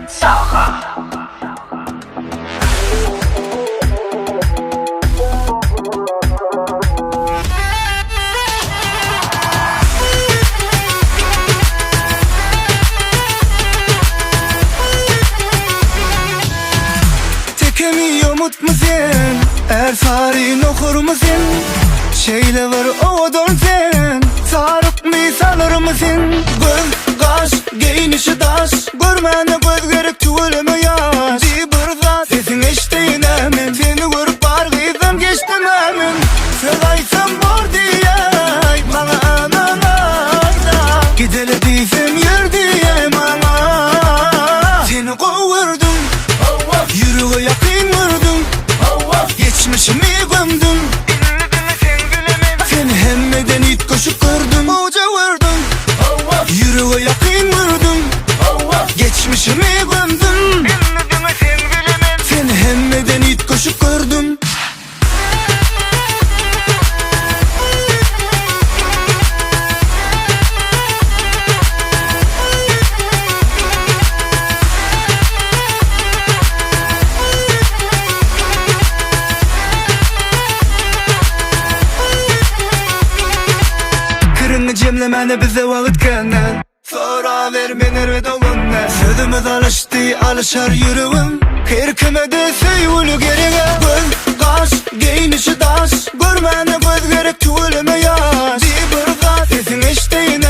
Saha. Tekemi ýomutmy sen? Ärsary nohurmy sen? Şeýle bir owadan sen, Sarykmy salyrmy sen? Göz, gaş, geýnişi daş, Görmäne göz gerek tüweleme ýaş. Diý bir zat, sesiň eşdeýin-ä men, Seni görüp bar gyzdan geçdim-ä men. Söz aýtsam bor diýäý, maňa ynanaý-da. Gideli diýsem ýör diýäý maňa. Seni gowy gördüm, ýürege ýakyn gördüm, Geçmişimi gömdüm. Indi diňe seň bilemen. Seni hemmeden üýtgeşik gördüm, gowja gördüm, Ýürege ýakyn gördüm, Geçmişimi gömdüm. Indi diňe seň bilemen. Seni hemmeden üýtgeşik gördüm. Pikiriňi jemlemäne bizde wagt kän. Soraber men erbet oglan däl. Sözümiz alyşdy alyşar ýüregim. Her kime-de söýgüli gereg-ä. Göz, gaş, geýnişi daş. Görmäne göz gerek tüweleme ýaş. Diý bir zat sesiň eşdeýin-ä.